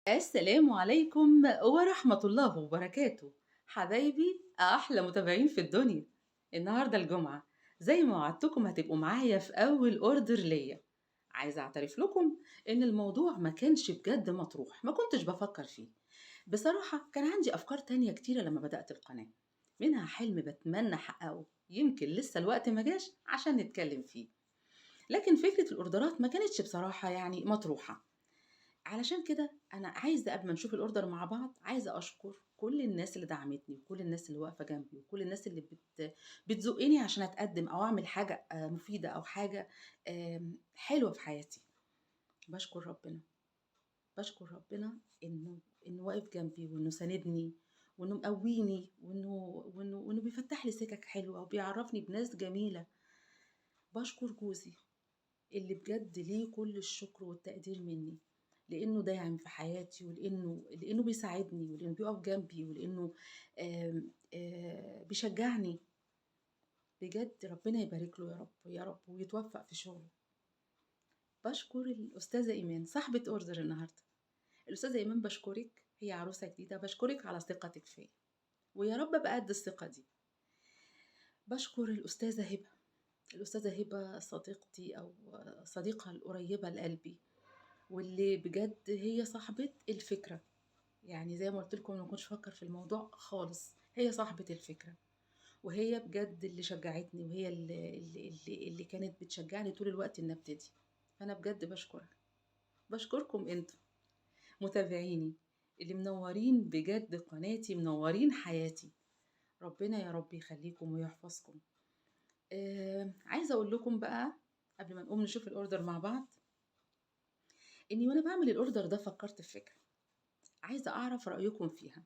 السلام عليكم ورحمة الله وبركاته. حبايبي أحلى متابعين في الدنيا. النهاردة الجمعة، زي ما وعدتكم هتبقوا معايا في أول order ليا. عايزة أعترف لكم إن الموضوع ما كانش بجد مطروح، ما كنتش بفكر فيه بصراحة. كان عندي أفكار تانية كتيرة لما بدأت القناة، منها حلم بتمنى أحققه، يمكن لسه الوقت ما جاش عشان نتكلم فيه، لكن فكرة الأوردرات ما كانتش بصراحة يعني مطروحة. علشان كده أنا عايزة قبل ما نشوف ال order مع بعض، عايزة أشكر كل الناس اللي دعمتني، وكل الناس اللي واقفة جنبي، وكل الناس اللي بتزقني عشان أتقدم أو أعمل حاجة مفيدة أو حاجة حلوة في حياتي. بشكر ربنا، بشكر ربنا إنه واقف جنبي، وإنه ساندني، وإنه مقويني، وإنه بيفتح لي سكك حلوة وبيعرفني بناس جميلة. بشكر جوزي اللي بجد ليه كل الشكر والتقدير مني، لأنه داعم في حياتي، ولأنه بيساعدني، ولأنه بيقف جنبي، ولأنه آم، آم، بيشجعني. بجد ربنا يبارك له يا رب يا رب، ويتوفق في شغله. بشكر الأستاذة إيمان صاحبة order النهاردة. الأستاذة إيمان بشكرك، هي عروسة جديدة، بشكرك على ثقتك فيا، ويا رب أبقى قد الثقة دي. بشكر الأستاذة هبة، الأستاذة هبة صديقتي أو صديقة القريبة لقلبي، واللي بجد هي صاحبة الفكرة. يعني زي ما قلت لكم ما كنتش بفكر في الموضوع خالص، هي صاحبة الفكرة، وهي بجد اللي شجعتني، وهي اللي كانت بتشجعني طول الوقت إن أبتدي. فأنا بجد بشكرها. بشكركم انتوا متابعيني اللي منورين بجد قناتي، منورين حياتي. ربنا يا رب يخليكم ويحفظكم. عايزة أقول لكم بقى قبل ما نقوم نشوف ال order مع بعض، إني وأنا بعمل ال order ده فكرت في فكرة عايزة أعرف رأيكم فيها.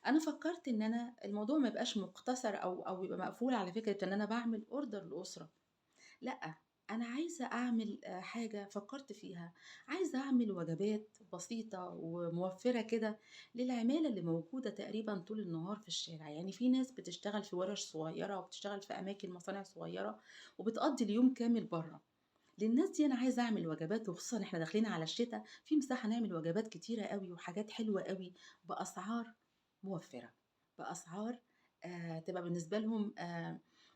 أنا فكرت إن أنا الموضوع ما يبقاش مقتصر أو يبقى مقفول على فكرة إن أنا بعمل order لأسرة. لأ، أنا عايزة أعمل حاجة فكرت فيها، عايزة أعمل وجبات بسيطة وموفرة كده للعمالة اللي موجودة تقريبا طول النهار في الشارع. يعني في ناس بتشتغل في ورش صغيرة، وبتشتغل في أماكن مصانع صغيرة، وبتقضي اليوم كامل بره. للناس دي أنا عايزة أعمل وجبات، وخصوصا إحنا داخلين على الشتاء، في مساحة نعمل وجبات كتيرة قوي وحاجات حلوة قوي بأسعار موفرة، بأسعار تبقى بالنسبة لهم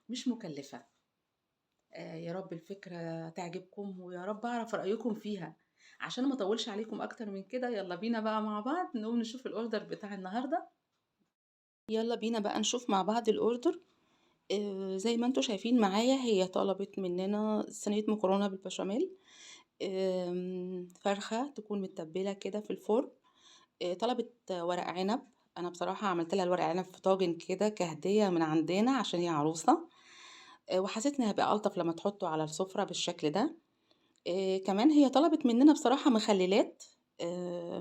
مش مكلفة. يا رب الفكرة تعجبكم، ويا رب أعرف رأيكم فيها. عشان ما أطولش عليكم أكتر من كده، يلا بينا بقى مع بعض نقوم نشوف ال order بتاع النهاردة. يلا بينا بقى نشوف مع بعض ال order. زي ما انتوا شايفين معايا، هي طلبت مننا صينية مكرونة بالبشاميل، فرخة تكون متبلة كده في الفرن. طلبت ورق عنب. أنا بصراحة عملت لها الورق عنب في طاجن كده كهدية من عندنا عشان هي عروسة، وحسيت إنها هيبقى ألطف لما تحطه على السفرة بالشكل ده. كمان هي طلبت مننا بصراحة مخللات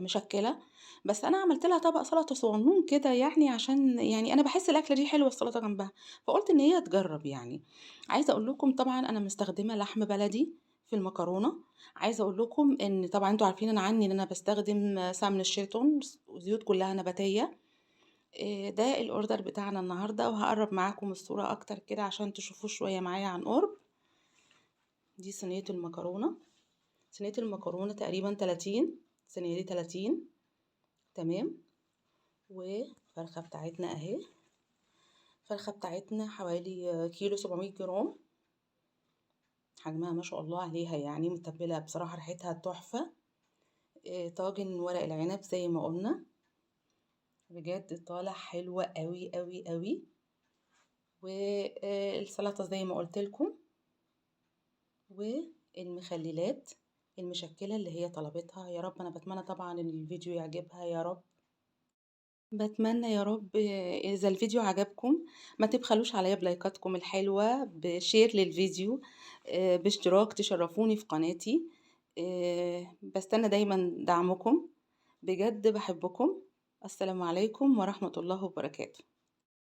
مشكلة، بس أنا عملت لها طبق سلطة صغنون كده، يعني عشان أنا بحس الأكلة دي حلوة السلطة جنبها، فقلت إن هي تجرب. يعني عايزة أقول لكم طبعا أنا مستخدمة لحم بلدي في المكرونة. عايزة أقول لكم إن طبعا أنتوا عارفين أنا عني إن أنا بستخدم سمن الشيراتون وزيوت كلها نباتية. ده الأوردر بتاعنا النهاردة، وهقرب معاكم الصورة أكتر كده عشان تشوفوه شوية معايا عن قرب. دي صينية المكرونة، صينية المكرونة تقريبا 30، الصينية دي 30، تمام. والفرخة بتاعتنا أهي، الفرخة بتاعتنا حوالي كيلو 700 جرام، حجمها ما شاء الله عليها، يعني متبلة بصراحة، ريحتها تحفة. طاجن ورق العنب زي ما قلنا، بجد طالع حلوة قوي قوي قوي. والسلطة زي ما قلت لكم، والمخللات المشكلة اللي هي طلبتها. يا رب أنا بتمنى طبعا إن الفيديو يعجبها يا رب. بتمنى يا رب إذا الفيديو عجبكم ما تبخلوش عليا بلايكاتكم الحلوة، ب share للفيديو، باشتراك تشرفوني في قناتي. بستنى دايما دعمكم، بجد بحبكم. السلام عليكم ورحمة الله وبركاته.